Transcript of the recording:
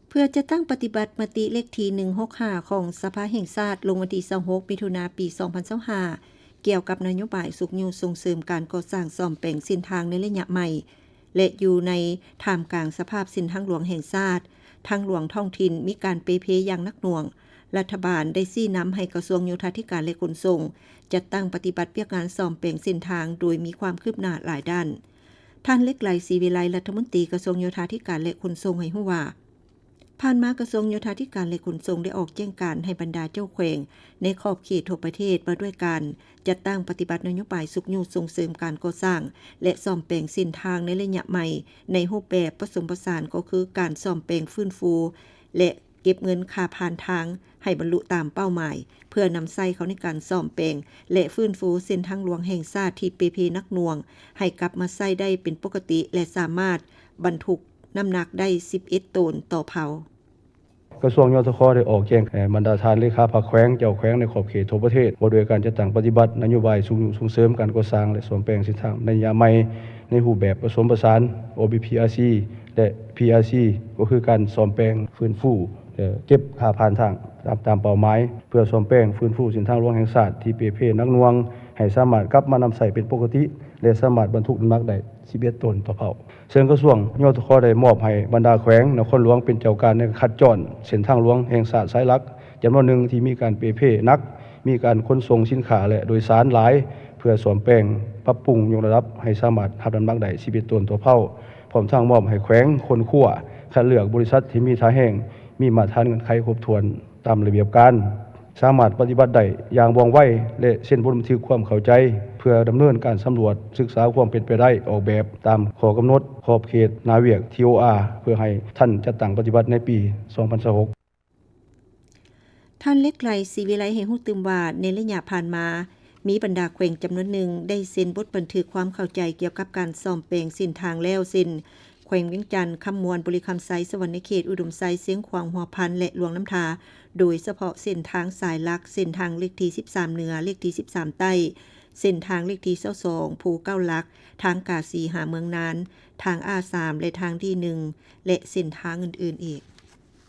ເພື່ອຈັດຕັ້ງປະຕິບັດມະຕິເລກທີໜຶ່ງຫົກຫ້າຂອງສະພາແຫ່ງຊາດ ລົງວັນທີຊາວຫົກ ມິຖຸນາ ປີສອງພັນຊາວຫ້າ ກ່ຽວກັບນະໂຍບາຍຊຸກຍູ້ສົ່ງເສີມການກໍ່ສ້າງສ້ອມແປງເສັ້ນທາງໃນໄລຍະໃໝ່ ແລະ ຢູ່ໃນທ່າມກາງສະພາບເສັ້ນທາງຫຼວງແຫ່ງຊາດ, ທາງຫຼວງທ້ອງຖິ່ນມີການເປ່ເພຢ່າງໜັກໜ່ວງ, ລັດຖະບານໄດ້ຊີ້ນຳໃຫ້ກະຊວງໂຍທາທິການ ແລະ ຂົນສົ່ງ ຈັດຕັ້ງປະຕິບັດວຽກງານສ້ອມແປງເສັ້ນທາງໂດຍມີຄວາມຄືບໜ້າຫຼາຍດ້ານ. ທ່ານ ເລັກໄລ ສີວິໄລ ລັດຖະມົນຕີກະຊວງໂຍທາທິການ ແລະ ຂົນສົ່ງ ໃຫ້ຮູ້ວ່າ, ຜ່ານມາກະຊວງໂຍທາທິການ ແລະ ຂົນສົ່ງ ໄດ້ອອກແຈ້ງການໃຫ້ບັນດາເຈົ້າແຂວງໃນຂອບເຂດທົ່ວປະເທດ ວ່າດ້ວຍການຈັດຕັ້ງປະຕິບັດນະໂຍບາຍຊຸກຍູ້ສົ່ງເສີມການກໍ່ສ້າງ ແລະ ສ້ອມແປງເສັ້ນທາງໃນໄລຍະໃໝ່ ໃນຮູບແບບປະສົມປະສານ ກໍຄືການສ້ອມແປງ, ຟື້ນຟູ ແລະ ເກັບເງິນຄ່າຜ່ານທາງໃຫ້ບັນລຸຕາມເປົ້າໝາຍ ເພື່ອນຳໃຊ້ເຂົ້າໃນການສ້ອມແປງ ແລະ ຟື້ນຟູເສັ້ນທາງຫຼວງແຫ່ງຊາດທີ່ເປ່ເພໜັກໜ່ວງ ໃຫ້ກັບມາໃຊ້ໄດ້ເປັນປົກກະຕິ ແລະ ສາມາດບັນທຸກນ້ຳໜັກໄດ້ສິບເອັດໂຕນຕໍ່ເພົາ. ກະຊວງ ຍທຂ ໄດ້ອອກແຈ້ງໃຫ້ບັນດາທ່ານເລຂາພັກແຂວງ, ເຈົ້າແຂວງໃນຂອບເຂດທົ່ວປະເທດ ວ່າດ້ວຍການຈັດຕັ້ງປະຕິບັດນະໂຍບາຍຊຸກຍູ້ສົ່ງເສີມການກໍ່ສ້າງ ແລະ ສ້ອມແປງເສັ້ນທາງໃນໄລຍະໃໝ່ ໃນຮູບແບບປະສົມປະສານ ໂອບີພີອາຊີ ແລະ ພີອາຊີ ກໍຄືການສ້ອມແປງ, ຟື້ນຟູ ແລະ ເກັບຄ່າຜ່ານທາງຕາມ ຕາມເປົ້າໝາຍ ເພື່ອສ້ອມແປງ, ຟື້ນຟູເສັ້ນທາງຫຼວງແຫ່ງຊາດທີ່ເປ່ເພໜັກໜ່ວງ ໃຫ້ສາມາດກັບມານຳໃຊ້ເປັນປົກກະຕິ ແລະ ສາມາດບັນທຸກນ້ຳໜັກໄດ້ສິບເອັດໂຕນຕໍ່ເພົາ. ເຊິ່ງກະຊວງ ຍທຂ ໄດ້ມອບໃຫ້ບັນດາແຂວງນະຄອນຫຼວງເປັນເຈົ້າການໃນການຂັດຈ້ອນເສັ້ນທາງຫຼວງແຫ່ງຊາດສາຍຫຼັກຈຳນວນໜຶ່ງທີ່ມີການເປ່ເພໜັກ, ມີການຂົນສົ່ງສິນຄ້າ ແລະ ໂດຍສານຫຼາຍ ເພື່ອສ້ອມແປງ, ປັບປຸງ, ຍົກລະດັບໃຫ້ສາມາດຮັບນ້ຳໜັກໄດ້ສິບເອັດໂຕນຕໍ່ເພົາ, ພ້ອມທັງມອບໃຫ້ແຂວງຄົ້ນຄວ້າຄັດເລືອກບໍລິສັດທີ່ມີທ່າແຮງ, ມີມາດຕະຖານເງື່ອນໄຂຄົບຖ້ວນຕາມລະບຽບການ, ສາມາດປະຕິບັດໄດ້ຢ່າງວ່ອງໄວ ແລະ ເຊັນບົດບັນທຶກຄວາມເຂົ້າໃຈ ເພື່ອດຳເນີນການສຳຫຼວດສຶກສາຄວາມເປັນໄປໄດ້, ອອກແບບຕາມຂໍ້ກຳນົດຂອບເຂດໜ້າວຽກ ທີໂອອາ ເພື່ອໃຫ້ທັນຈັດຕັ້ງປະຕິບັດໃນປີສອງພັນຊາວຫົກ. ທ່ານ ເລັກໄລ ສີວິໄລ ໃຫ້ຮູ້ຕື່ມວ່າ ໃນໄລຍະຜ່ານມາ ມີບັນດາແຂວງຈຳນວນໜຶ່ງໄດ້ເຊັນບົດບັນທຶກຄວາມເຂົ້າໃຈກ່ຽວກັບການສ້ອມແປງເສັ້ນທາງແລ້ວ ເຊັ່ນ ແຂວງວຽງຈັນ, ຄຳມ່ວນ, ບໍລິຄຳໄຊ, ສະຫວັນນະເຂດ, ອຸດົມໄຊ, ຊຽງຂວາງ, ຫົວພັນ ແລະ ຫຼວງນ້ຳທາ ໂດຍສະເພາະເສັ້ນທາງສາຍຫຼັກ, ເສັ້ນທາງເລກທີສິບສາມເໜືອ, ເລກທີສິບສາມໃຕ້, ເສັ້ນທາງເລກທີຊາວສອງ ພູເກົ້າຫຼັກ, ທາງກາສີຫາເມືອງນານ, ທາງອາສາມ ແລະ ທາງດີໜຶ່ງ ແລະ ເສັ້ນທາງອື່ນໆອີກ.